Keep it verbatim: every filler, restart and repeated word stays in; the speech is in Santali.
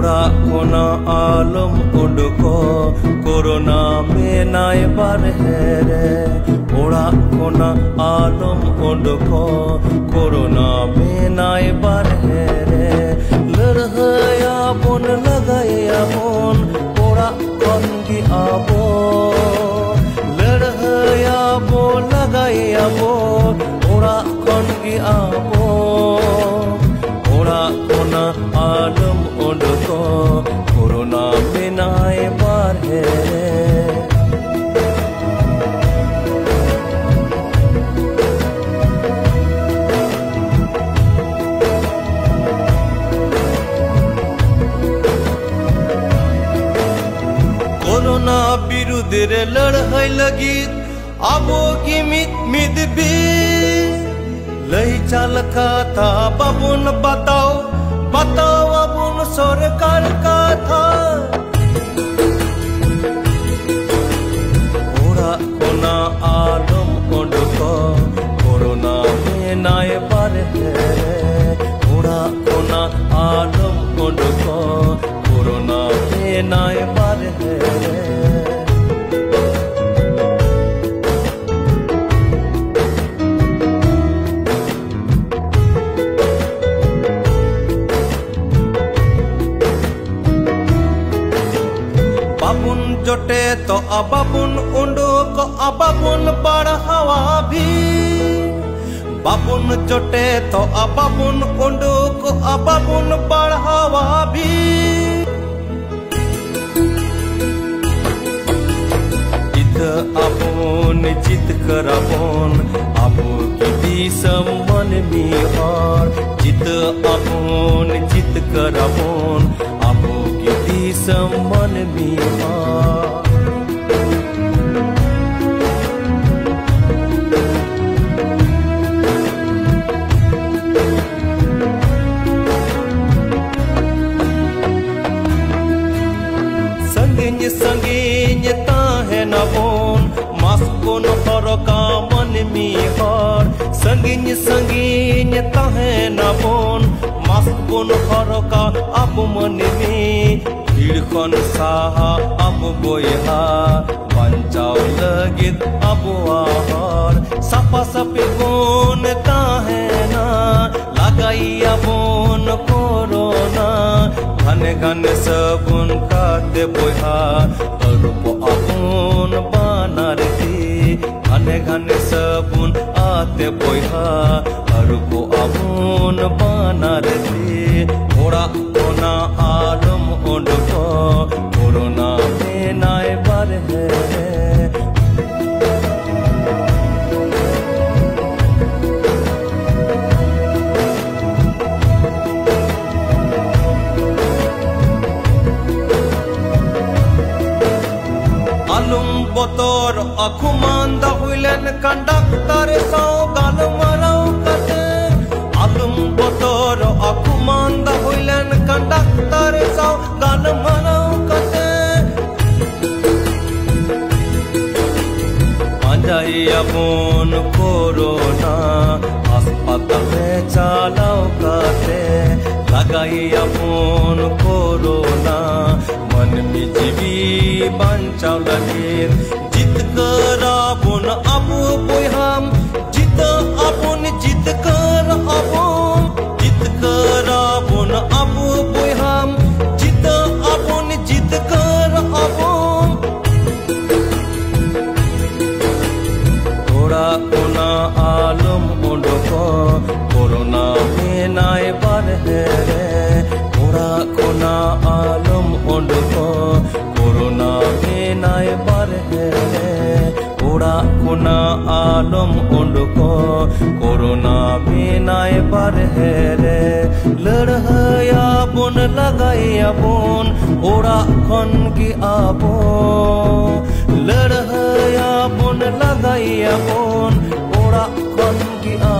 ᱚᱲᱟᱜ ᱠᱷᱚᱱᱟᱜ ᱟᱞᱚᱢ ᱩᱰᱩᱠᱚᱜ, ᱠᱳᱨᱳᱱᱟ ᱢᱮᱱᱟᱭ ᱵᱟᱨᱦᱮ ᱨᱮ᱾ ᱚᱲᱟᱜ ᱠᱷᱚᱱᱟᱜ ᱟᱞᱚᱢ ᱩᱰᱩᱠᱚᱜ, ᱠᱳᱨᱳᱱᱟ ᱢᱮᱱᱟᱭ ᱵᱟᱨᱦᱮ ᱨᱮ᱾ ᱞᱟᱹᱲᱦᱟᱹᱭᱟᱵᱚᱱ, ᱞᱟᱜᱟᱭᱟᱵᱚᱱ, ᱚᱲᱟᱜ ᱠᱷᱚᱱ ᱜᱮ ᱟᱵᱚ᱾ ᱞᱟᱹᱲᱦᱟᱹᱭᱟᱵᱚ, ᱞᱟᱜᱟᱭᱟᱵᱚ, ᱚᱲᱟᱜ ᱠᱷᱚᱱ ᱜᱮ ᱟᱵᱚ᱾ ᱚᱲᱟᱜ ᱠᱷᱚᱱᱟᱜ ᱟᱞᱚᱢ ᱩᱰᱩᱠᱚᱜ, ᱠᱳᱨᱳᱱᱟ ᱢᱮᱱᱟᱭ ᱵᱟᱨᱦᱮ ᱨᱮ᱾ ᱠᱳᱨᱳᱱᱟ ᱵᱤᱨᱩᱫᱽ ᱨᱮ ᱞᱟᱹᱲᱦᱟᱹᱭ ᱞᱟᱹᱜᱤᱫ ᱟᱵᱚ ᱜᱮ ᱢᱤᱫ ᱢᱤᱫ ᱵᱤᱨ᱾ ᱞᱟᱹᱭ ᱪᱟᱞ ᱠᱟᱛᱷᱟ ᱵᱟᱵᱚᱱ ᱵᱟᱛᱟᱣ, ᱵᱟᱛᱟᱣ ᱟᱵᱚᱱ ᱥᱚᱨᱠᱟᱨ ᱠᱟᱛᱷᱟ᱾ ᱚᱲᱟᱜ ᱠᱷᱚᱱᱟᱜ ᱟᱞᱚᱢ ᱩᱰᱩᱠᱚᱜ, ᱠᱳᱨᱳᱱᱟ ᱢᱮᱱᱟᱭ ᱵᱟᱨᱦᱮ ᱨᱮ᱾ ᱚᱲᱟᱜ ᱠᱷᱚᱱᱟᱜ ᱟᱞᱚᱢ ᱩᱰᱩᱠᱚᱜ, ᱠᱳᱨᱳᱱᱟ ᱢᱮᱱᱟᱭ ᱵᱟᱨᱦᱮ ᱨᱮ᱾ ᱵᱟᱵᱚᱱ ᱡᱚᱴᱮᱫᱚᱜᱼᱟ, ᱵᱟᱵᱚᱱ ᱩᱰᱩᱠᱚᱜᱼᱟ, ᱵᱟᱵᱚᱱ ᱵᱟᱲᱦᱟᱣᱟ ᱵᱷᱤᱲ᱾ ᱵᱟᱵᱚᱱ ᱡᱚᱴᱮᱫᱚᱜᱼᱟ, ᱵᱟᱵᱚᱱ ᱩᱰᱩᱠᱚᱜᱼᱟ, ᱵᱟᱵᱚᱱ ᱵᱟᱲᱦᱟᱣᱟ ᱵᱷᱤᱲ᱾ ᱡᱤᱛᱟᱹᱜ ᱟᱵᱚᱱ, ᱡᱤᱛᱠᱟᱹᱨ ᱟᱵᱚᱱ, ᱟᱵᱚ ᱜᱮ ᱫᱤᱥᱚᱢ ᱢᱟᱹᱱᱢᱤ ᱦᱚᱲ᱾ ᱡᱤᱛᱟᱹᱜ ᱟᱵᱚᱱ, ᱡᱤᱛᱠᱟᱹᱨ ᱟᱵᱚᱱ, ᱟᱵᱚ ᱜᱮ ᱫᱤᱥᱚᱢ ᱢᱟᱹᱱᱢᱤ ᱦᱚᱲ᱾ ᱥᱟᱺᱜᱤᱧ ᱥᱟᱺᱜᱤᱧ ᱛᱟᱦᱮᱱᱟᱵᱚᱱ, ᱢᱟᱥᱠ ᱵᱚᱱ ᱦᱚᱨᱚᱜᱟ ᱢᱟᱹᱱᱢᱤ ᱦᱚᱲ᱾ ᱥᱟᱺᱜᱤᱧ ᱥᱟᱺᱜᱤᱧ ᱛᱟᱦᱮᱱᱟᱵᱚᱱ, ᱢᱟᱥᱠ ᱵᱚᱱ ᱦᱚᱨᱚᱜᱟ ᱟᱵᱚ ᱢᱟᱹᱱᱢᱤ᱾ ᱵᱷᱤᱲ ᱠᱷᱚᱱ ᱥᱟᱦᱟ ᱟᱵᱚ ᱵᱚᱭᱦᱟ, ᱵᱟᱧᱪᱟᱣ ᱞᱟᱹᱜᱤᱫ ᱟᱵᱚᱣᱟᱜ ᱦᱚᱨ᱾ ᱥᱟᱯᱷᱟ ᱥᱟᱹᱯᱷᱤ ᱵᱚᱱ ᱛᱟᱦᱮᱱᱟ, ᱞᱟᱜᱟᱭᱟᱵᱚᱱ ᱠᱳᱨᱳᱱᱟ᱾ ᱜᱷᱟᱱᱮ ᱜᱷᱟᱱᱮ ᱥᱟᱵᱚᱱ ᱠᱟᱛᱮ ᱵᱚᱭᱦᱟ, ᱟᱹᱨᱩᱵᱚᱜ ᱟᱵᱚᱱ ᱵᱟᱱᱟᱨ ᱛᱤ᱾ ᱜᱷᱟᱱᱮ ᱜᱷᱟᱱᱮ ᱥᱟᱵᱚᱱ ᱟᱛᱮ ᱵᱚᱭᱦᱟ, ᱟᱹᱨᱩᱵᱚᱜ ᱟᱵᱚᱱ ᱵᱟᱱᱟᱨ ᱛᱤ᱾ ᱚᱲᱟᱜ ᱠᱷᱚᱱᱟᱜ ᱟᱞᱚᱢ ᱩᱰᱩᱠᱚᱜ, ᱠᱳᱨᱳᱱᱟ ᱢᱮᱱᱟᱭ ᱵᱟᱨᱦᱮ ᱨᱮ᱾ ᱟᱞᱚᱢ ᱵᱚᱛᱚᱨᱚᱜᱼᱟ, ᱠᱷᱩᱢᱟᱱᱫᱟ ᱦᱩᱭ ᱞᱮᱱᱠᱷᱟᱱ ᱰᱟᱠᱛᱟᱨ ᱥᱟᱶ ᱜᱟᱞᱢᱟᱨᱟᱣ ᱠᱟᱛᱮ᱾ ᱟᱞᱚᱢ ᱵᱚᱛᱚᱨᱚᱜᱼᱟ, ᱠᱷᱩᱢᱟᱱᱫᱟ ᱦᱩᱭ ᱞᱮᱱᱠᱷᱟᱱ ᱰᱟᱠᱛᱟᱨ ᱥᱟᱶ ᱜᱟᱞᱢᱟᱨᱟᱣ ᱠᱟᱛᱮ᱾ ᱯᱟᱸᱡᱟᱭᱟᱵᱚᱱ ᱠᱳᱨᱳᱱᱟ, ᱦᱟᱥᱯᱟᱛᱟᱞ ᱨᱮ ᱪᱟᱞᱟᱣ ᱠᱟᱛᱮ᱾ ᱞᱟᱜᱟᱭᱟᱵᱚᱱ ᱠᱳᱨᱳᱱᱟ, ᱢᱟᱹᱱᱢᱤ ᱡᱤᱣᱤ ᱵᱟᱧᱪᱟᱣ ᱞᱟᱹᱜᱤᱫ᱾ ᱡᱤᱛᱠᱟᱹᱨᱟᱵᱚᱱ ᱟᱵᱚ ᱵᱚᱭᱦᱟ, ᱡᱤᱛᱟᱹᱜ ᱟᱵᱚᱱ, ᱡᱤᱛᱠᱟᱹᱨ ᱟᱵᱚᱱ᱾ ᱡᱤᱛᱠᱟᱹᱨᱟᱵᱚᱱ ᱟᱵᱚ ᱵᱚᱭᱦᱟ, ᱡᱤᱛᱟᱹᱜ ᱟᱵᱚᱱ, ᱡᱤᱛᱠᱟᱹᱨ ᱟᱵᱚᱱ᱾ ᱚᱲᱟᱜ ᱠᱷᱚᱱᱟᱜ ᱟᱞᱚᱢ ᱩᱰᱩᱠᱚᱜ, ᱠᱳᱨᱳᱱᱟ ᱢᱮᱱᱟᱭ ᱵᱟᱨᱦᱮ ᱨᱮ᱾ ᱚᱲᱟᱜ ᱠᱷᱚᱱᱟᱜ ᱟᱞᱚᱢ ᱩᱰᱩᱠᱚᱜ, ᱠᱳᱨᱳᱱᱟ ᱢᱮᱱᱟᱭ ᱵᱟᱨᱦᱮ ᱨᱮ᱾ ᱚᱲᱟᱜ ᱠᱷᱚᱱᱟᱜ ᱟᱞᱚᱢ ᱩᱰᱩᱠᱚᱜ, ᱠᱳᱨᱳᱱᱟ ᱢᱮᱱᱟᱭ ᱵᱟᱨᱦᱮ ᱨᱮ᱾ ᱞᱟᱹᱲᱦᱟᱹᱭᱟᱵᱚᱱ, ᱞᱟᱜᱟᱭᱟᱵᱚᱱ ᱚᱲᱟᱜ ᱠᱷᱚᱱ ᱜᱮ ᱟᱵᱚ᱾ ᱞᱟᱹᱲᱦᱟᱹᱭᱟᱵᱚᱱ, ᱞᱟᱜᱟᱭᱟᱵᱚᱱ ᱚᱲᱟᱜ ᱠᱷᱚᱱ ᱜᱮ ᱟᱵᱚ᱾